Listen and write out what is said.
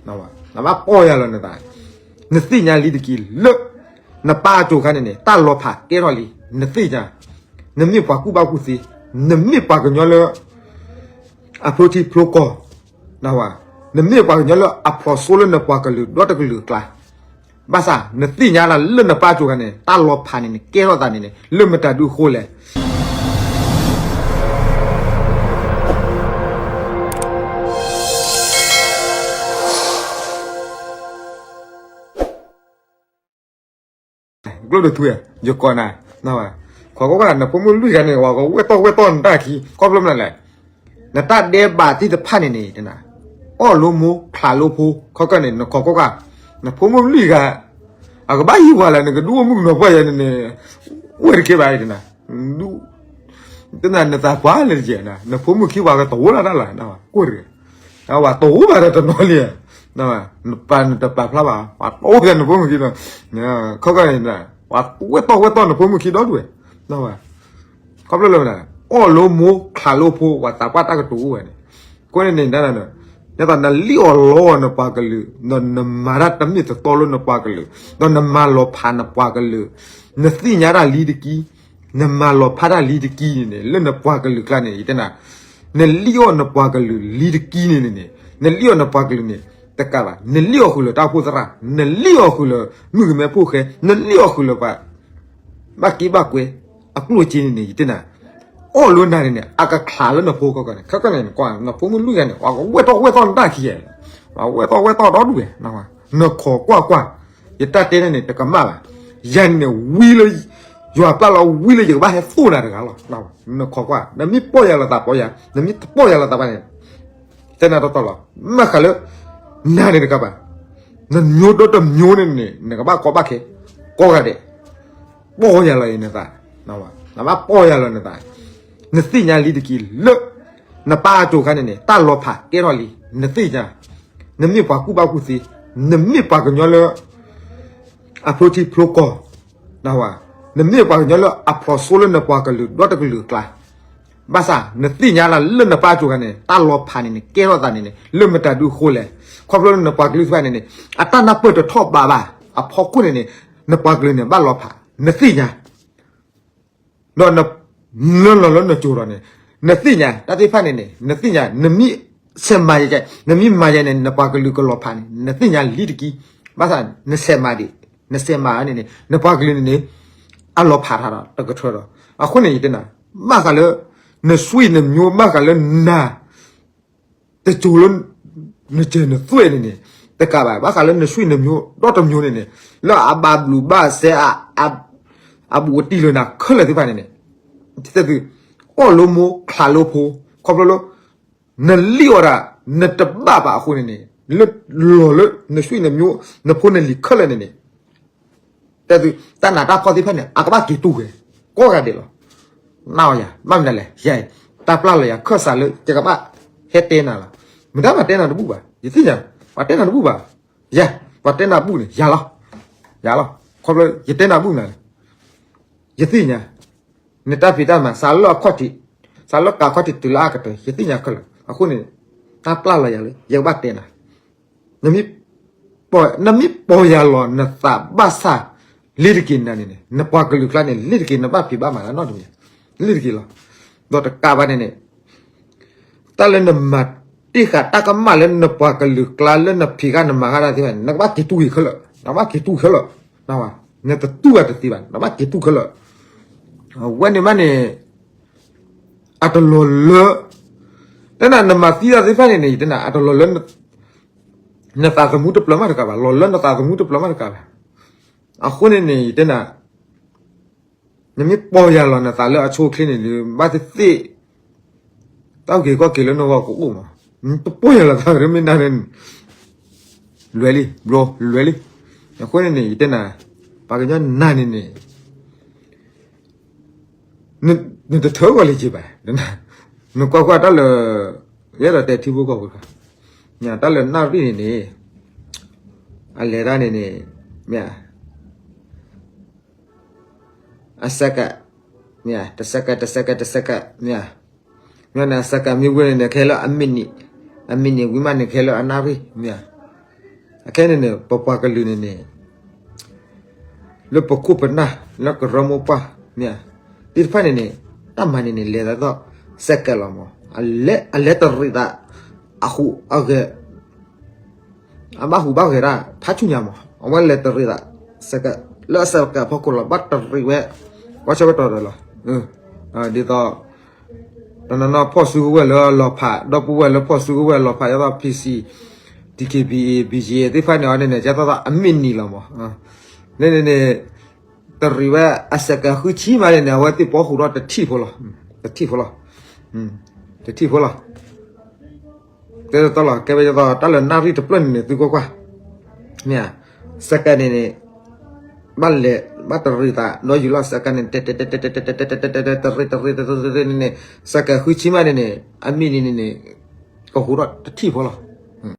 နဘၣ်ပီၢ်ယၤလီၤနသး, နသ့ၣ်ညါလံတက့ၢ်လၢ နပၢ်အစိၤခါန့ၣ်န့ၣ် တၢ်လီၤဖးကဲထီၣ်လံ, နသ့ၣ်ညါ, နမ့ၢ်ပှၤကူၣ်ဘၣ်ကူၣ်သ့, နမ့ၢ်ပှၤကညီလၢ အဖျိထံဖျိကီၢ်, နမ့ၢ်ပှၤကညီလၢအဖျိးစိလၢနပှၤကလုာ်ဒီတကလုာ်အကျါ, ဘၣ်ဆၣ် နသ့ၣ်ညါလၢနပၢ်အစိၤခါန့ၣ် တၢ်လီၤဖးန့ၣ်န့ၣ် ကဲထီၣ်သးန့ၣ်န့ၣ် လၢမတၤဒုအဃိလဲၣ် ကျိဒိၣ်ထူ, ယကိးနၤ, ခိးကွၢ်ကွၢ် နဖိမုၣ်လွံၢ်ဂၤန့ၣ် ပှၤကဝဲၢ်တီၢ်ဝဲၢ်တီၢ်နတၢ်ခံ, ခီဖျိမနုၤလဲၣ်, နတၢ်ဒဲးဘးသ့ၣ်တဖၣ်န့ၣ်န့ၣ် အီၣ်လိမ့ၤခးလိဖိ ခီကန့ၣ် နခိးကွၢ်ကွၢ်, နဖိမုၣ်လွံၢ်ဂၤ အကဘၣ်ဟံးဝဲလၢ နကဒုအိၣ်မုၣ်ကနီၤပှၢ်ယဲန့ၣ်န့ၣ်, အိၣ်ဝဲတကဲဘၣ်, တနၤနသးပှၢ်လၢတကဲး, နဖိမုၣ်ခံပှၤကတအိၣ်လၢ်တၢ်လီၤ, ကိၢ်တဂ့ၤ, ပှၤတအိၣ်ဘၣ်ဒီးတနီၤလံ, နပာ်နတပာ်ဖျါဘၣ်, ပှၤတအိၣ်ဘၣ်နဖိမုၣ်ခံဒီး, ခီကန့ၣ်, ပှၤဝဲၢ်တီၢ်ဝဲၢ်တီၢ်နဖိမုၣ်ခံဒီဒူၣ်ဝဲ, ခီဖျိလၢ အီၣ်လိမ့ၤခးလိဖိ ပှၤသးပှၢ်တၢ်ကတိၤအိၣ်ဝဲန့ၣ်, အဃိန့ၣ်န့ၣ် ဒ်သိးနလံၣ်အီၣ်လီအီၣ်နပှၤကလုာ် ဒီးနမၤတၢ်တမ့ၢ်တတီလၢနပှၤကလုာ် ဒီးနမၤလီၤဖးနပှၤကလုာ်, နသ့ၣ်ညါတၢ်လံတကံ, နမၤလီၤဖးတၢ်လံတကံန့ၣ်န့ၣ် လၢနပှၤကလုာ်ကျါန့ၣ် ယတဲနၤ, နလံၣ်အီၣ်နပှၤကလုာ်လံတကံန့ၣ်န့ၣ်န့ၣ် နလံၣ်အီၣ်နပှၤကလုာ်န့ၣ် တကးဘၣ် နလံၣ်အီၣ်ဃုာ်လၢတၢ်အိၣ်ဖှိၣ်သရၣ်, နလံၣ်အီၣ်ဃုာ်လၢမုၣ်ကမဲဖိဃဲ, နလံၣ်အီၣ်ဃုာ်လၢပှၤ ဘၣ်က့ဘၣ်ကွဲ အကျိၣ်အစ့န့ၣ်န့ၣ် ယတဲနၤ, အီၣ်လၢနၤန့ၣ်န့ၣ် အကချးလၢနဖိခီကီၢ်န့ၣ်, ခီကီၢ်န့ၣ် နဖိမုၣ်လွံၢ်ဂၤန့ၣ် ပှၤကဝဲၢ်တီၢ်ဝဲၢ်တီၢ်နတၢ်ခံ, ပှၤဝဲၢ်တီၢ်ဝဲၢ်တီၢ်ဒီဒူၣ်ဝဲ, နခိးကွၢ်ကွၢ်, ယတၢ်တဲန့ၣ်န့ၣ် တကမၣ်ဘၣ်, ယၤန့ၣ်န့ၣ် ဝံလၢ ယွၤပျၢ်လီၤဝံလၢယကဘၣ်ဟဲသိၣ်နၤတဂၤလီၤ, နခိးကွၢ်, နမ့ၢ်ပီၢ်ယၤလီၤသးပီၢ်ယၤ, နမ့ၢ်တပီၢ်ယၤလီၤသးဘၣ်န့ၣ် တဲနၤတီတီလီၤ, မ့ၢ်ဃးလၢ နၤန့ၣ်တကးဘၣ်, နမျိုးဒီတမျိုးန့ၣ်န့ၣ် နကဘၣ်ကီဘၣ်ခဲ, ကိးဂၤဒဲး, ပီၢ်ယၤလီၤအံၤနသး, နဘၣ်ပီၢ်ယၤလီၤနသး, နသ့ၣ်ညါလံတက့ၢ်လၢ နပၢ်အစိၤခါန့ၣ်န့ၣ် တၢ်လီၤဖးကဲထီၣ်လံ, နသ့ၣ်ညါ, နမ့ၢ်ပှၤကူၣ်ဘၣ်ကူၣ်သ့, နမ့ၢ်ပှၤကညီလၢ အဖျိထံဖျိကီၢ်, နမ့ၢ်ပှၤကညီလၢအဖျိးစိလၢနပှၤကလုာ်ဒီတကလုာ်အကျါ, ဘၣ်ဆၣ် နသ့ၣ်ညါလၢလၢနပၢ်အစိၤခါန့ၣ် တၢ်လီၤဖးန့ၣ်န့ၣ် ကဲထီၣ်သးန့ၣ်န့ၣ် လၢမတၤဒုအဃိလဲၣ်, ခီဖျိလၢနပှၤကလုာ်သ့ၣ်တဖၣ်န့ၣ်န့ၣ် အတၢ်နၢ်ပၢၢ်တထီၣ်ဘးဘၣ်, အဖီခိၣ်န့ၣ်န့ၣ် နပှၤကလုာ်န့ၣ် ဘၣ်လီၤဖး, နသ့ၣ်ညါ ဒီးနလၢလီၤလၢနစိၤဒီးန့ၣ် နသ့ၣ်ညါ တၢ်သ့ၣ်တဖၣ်န့ၣ်န့ၣ် နသ့ၣ်ညါ နမ့ၢ်ဆဲးမၤယဲ နမ့ၢ်မၤယဲန့ၣ် နပှၤကလုာ်ကလီၤဖးန့ၣ် နသ့ၣ်ညါလံတကံ, ဘၣ်ဆၣ် နဆဲးမၤဒံး နဆဲးမၤန့ၣ်န့ၣ် နပှၤကလုာ်န့ၣ်န့ၣ် အလီၤဖးထီၣ်ဒီး တကထၢဒီး အဃိန့ၣ် ယတဲနၤ ဘၣ်ဃးလၢ နဆွံနမျိုး ဘၣ်ဃးလၢနၤ တစိၤလၢ နစၢၤနသွဲၣ်န့ၣ်န့ၣ် တကးဘၣ် ဘၣ်ဃးလၢနဆွံနမျိုး ဒီတမျိုးန့ၣ်န့ၣ် လၢအဘၣ်ဘျုးဘၣ်စဲ အဘူးအတံၢ်လၢနၤခဲလၢာ်သ့ၣ်တဖၣ်န့ၣ်န့ၣ် တသ့ၣ်သု အီၣ်လိမ့ၤခးလိဖိ ခီဖျိလၢ နလံၣ်အီၣ်ဒၣ် နတဘၣ်ဘၣ်အဃိန့ၣ်န့ၣ် လၢလီၤလၢနဆွံနမျိုး နဖိနလံၤခဲလၢာ်န့ၣ်န့ၣ် တၢ်သု တၢ်နးတၢ်ဖှီၣ်သ့ၣ်တဖၣ်န့ၣ် အကဘၣ်က့ၤတူၢ်ဝဲ ကိးဂၤဒဲးလီၤ. နၢ်အီၤယၤ ဘၣ်မနုၤလဲၣ် ယၤ တၢ်ပျၢ်လီၤယၤခၢၣ်စးလၢ ယကဘၣ်ဟဲတဲနၤလီၤ. မတၤမၤတဲနၤတဘူၣ်ဘၣ် ယသ့ၣ်ညါ ပှၤတဲနၤတဘူၣ်ဘၣ် ယၤ ပှၤတဲနၤဘူၣ်န့ၣ် ယၤလီၤ ယၤလီၤ ခီဖျိယတဲနၤဘူၣ်နၤ ယသ့ၣ်ညါ နတၢ်ဖံးတၢ်မၤ စးလၢအခီၣ်ထံး စးလၢကးခီၣ်ထံးတုၤလၢအကတၢၢ် ယသ့ၣ်ညါခဲလၢာ် အဃိန့ၣ် တၢ်ပျၢ်လီၤယၤလၢ ယကဘၣ်တဲနၤ နမ့ၢ်ပီၢ်ယၤလီၤနသးဘၣ်ဆၣ် လ့ၤတက့ၤနၤန့ၣ်န့ၣ် နပှၤကလုာ်ကျါန့ၣ် လ့ၤတက့ၤ နဘၣ်ဖံးဘၣ်မၤလၢနီတမံၤ လ့ၤတက့ၤလီၤ. ဒီးတကးဘၣ်န့ၣ်န့ၣ် တၢ်လၢနမၤတ့ၢ်ဃာ်တၢ်ကမၣ်လၢနပှၤကလုာ်ကျါ လၢနဖံးဃာ်နမၤဃာ်တၢ်သ့ၣ်တဖၣ်န့ၣ် နကဘၣ်က့ၤတူၢ်ဂ့ၤခဲလၢာ် နကဘၣ်က့ၤတူၢ်ခဲလၢာ် နတတူၢ်ဘၣ်တသ့ဘၣ် နဘၣ်က့ၤတူၢ်ခဲလၢာ် အဝဲန့ၣ်မးန့ၣ် အတလီၤလၢ တနၤနမၤသံတၢ်သ့ၣ်တဖၣ်န့ၣ်န့ၣ် ယတဲနၤ အတလီၤလၢ နသးသမူတပျၢၤမးတကးဘၣ် လီၤလၢနသးသမူတပျၢၤမးတကးဘၣ်. အဃိန့ၣ်န့ၣ် ယတဲနၤ နမ့ၢ်ပီၢ်ယၤလီၤနသးလၢအဆိအချ့န့ၣ်ဒီး ဘၣ်သ့ၣ်သ့ၣ် တၢ်အုၣ်က့ၤခီၣ်က့ၤလၢနဂီၢ်ကအိၣ်မး နတပီၢ်ယၤလီၤသးမ့ၢ်နၤန့ၣ် လွဲလံ ဘျီ လွဲလံ. အဃိန့ၣ်န့ၣ် ယတဲနၤ ပှၤကညီနၤန့ၣ်န့ၣ် နတထၢဂီၤလၢၤဘၣ် နကွၢ်ကွၢ်တၢ်လၢ ယအဲၣ်ဒိးတဲထံဖိကီၢ်ဖိတခါ တၢ်လၢနၣ်ရံၣ်န့ၣ်န့ၣ် အလဲၤတၢ်န့ၣ်န့ၣ် မ့ၢ် အစက မ့ၢ် တစက တစက တစက မ့ၢ် မ့ၢ်န့ၣ် အစကမ့ၢ်ဝံၤန့ၣ် ခဲလၢာ်အမံးနံး အမံးနံးဝံၤမးန့ၣ် ခဲလၢာ်အနၣ်ရံၣ် မ့ၢ် အခဲအံၤန့ၣ်န့ၣ် ပပှၤကလုာ်န့ၣ်န့ၣ် လၢပခိၣ်ပနၢ် လၢကရၢမိၢ်ပှၢ်မ့ၢ်ဧါ, သ့ၣ်တဖၣ်န့ၣ်န့ၣ် တၢ်မၤန့ၣ်န့ၣ် လဲၤသးဒီး စဲးကဲးလီၤမး, အလဲၤတရံးသး အဟူးအဂဲၤ အဘၣ်ဟူးဘၣ်ဂဲၤတၢ် ဖးဆူညါမး, အဝဲလဲၤတရံးသး စဲးကဲး လၢအစဲးကဲးအဖီခိၣ်လီၤ, ဘၣ်တရံးဝဲ ဝဲဆၢကတီၢ်ဒီးလီၤ. ဒ်သိး တနီၤနီၤဖီၣ်စုကဝဲၤလၢအလီၤဖး, ဒီပုၢ်ဝဲၢ်လၢဖီၣ်စုကဝဲၤလီၤဖး ဒ်သိး PC, DKBA, BGF သ့ၣ်တဖၣ်န့ၣ်အီၤန့ၣ်န့ၣ် ကဲသိးသိးအမ့ၢ်နံၤလီၤမး, န့ၣ်န့ၣ်န့ၣ် တရံးဝဲအစဲးကဲးဃုဆံမးန့ၣ်န့ၣ် အဝဲသ့ၣ်ပီဟူးထီၣ်တထံၣ်ဖိလီၤ, တထံၣ်ဖိလီၤ, တထံၣ်ဖိလီၤ. တဲတတီလီၤ, ကဲဝဲဒ်သိး တၢ်လၢနၣ်ရံၣ်တဖျၢၣ်န့ၣ်န့ၣ် သုကွၢ်ကွၢ်, မ့ၢ်ဧါ, စဲးကဲးန့ၣ်န့ၣ် ဘၣ်လဲၤ ဘၣ်တရံးသး ဒီးယူၤလီၤ စဲးကဲးန့ၣ် တရံးတရံးတရံးတရံးန့ၣ်န့ၣ် စဲးကဲးဃုဆံမးန့ၣ်န့ၣ် အမ့ၢ်နံၤန့ၣ်န့ၣ် ကဟူးထီၣ်တထံၣ်ဖိလီၤ.